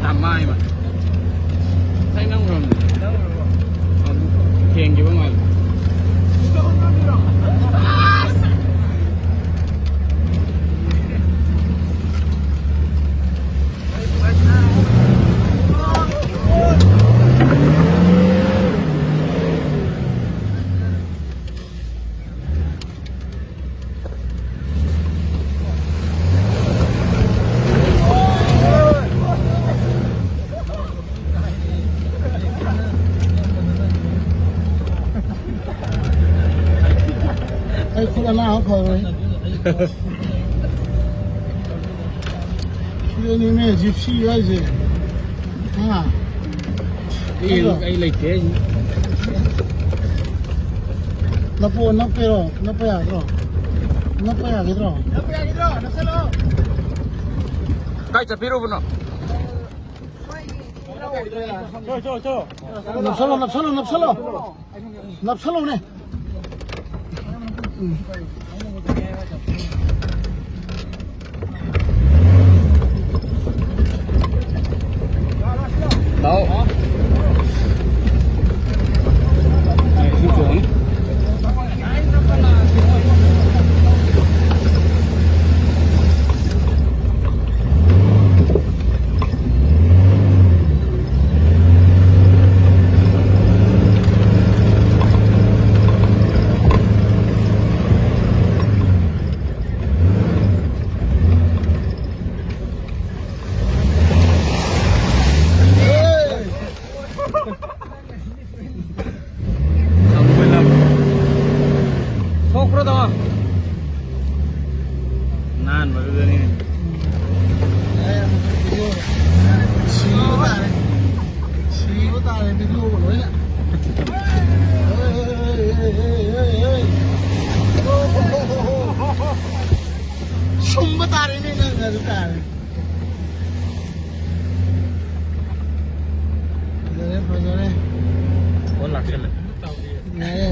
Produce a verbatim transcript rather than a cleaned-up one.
ꯇꯃꯥꯏꯃ꯫ ꯉꯁꯥꯏ ꯅꯝꯈ꯭ꯔꯕꯅꯦ꯫ ꯑꯗꯨ ꯊꯦꯡꯈꯤꯕ ꯃꯥꯜꯂꯦ꯫ ꯑꯩ ꯈꯨꯠ ꯑꯅꯥꯕ ꯐꯔꯣꯏ꯫ ꯁꯤꯗꯅꯤꯅꯦ ꯖꯤꯞꯁꯤ ꯍꯥꯏꯁꯦ꯫ ꯍꯥ? ꯑꯩ, ꯑꯩ ꯂꯩꯇꯦ꯫ ꯅꯞꯄꯣ, ꯅꯞꯄꯦꯔꯣ? ꯅꯞꯄ ꯌꯥꯒꯗ꯭ꯔꯣ? ꯅꯞꯄ ꯌꯥꯒꯗ꯭ꯔꯣ? ꯀꯥꯏ ꯆꯠꯄꯤꯔꯨꯕꯅꯣ? ꯅꯞꯁꯜꯂꯣ, ꯅꯞꯁꯜꯂꯣ, ꯅꯞꯁꯜꯂꯣ꯫ ꯅꯞꯁꯜꯂꯣꯅꯦ꯫ ꯂꯥꯛꯑꯣ꯫ ꯑꯦ, ꯁꯤ ꯇꯣꯡꯉꯤ꯫ ꯁꯣꯛꯄ꯭ꯔꯣ ꯇꯥꯃꯣ? ꯅꯥꯟꯕꯗꯨꯗꯅꯤ꯫ ꯁꯤꯕ ꯇꯥꯔꯦ꯫ ꯁꯤꯕ ꯇꯥꯔꯦ video ꯂꯣꯏꯅ꯫ ꯁꯨꯝꯕ ꯇꯥꯔꯦꯅꯦ ꯅꯪ ꯑꯗꯨ ꯇꯥꯔꯦ꯫ ꯐꯖꯔꯦ, ꯐꯖꯔꯦ꯫ ꯐꯣꯟ ꯂꯥꯛꯁꯜꯂꯦ꯫ ꯌꯥꯔꯦ꯫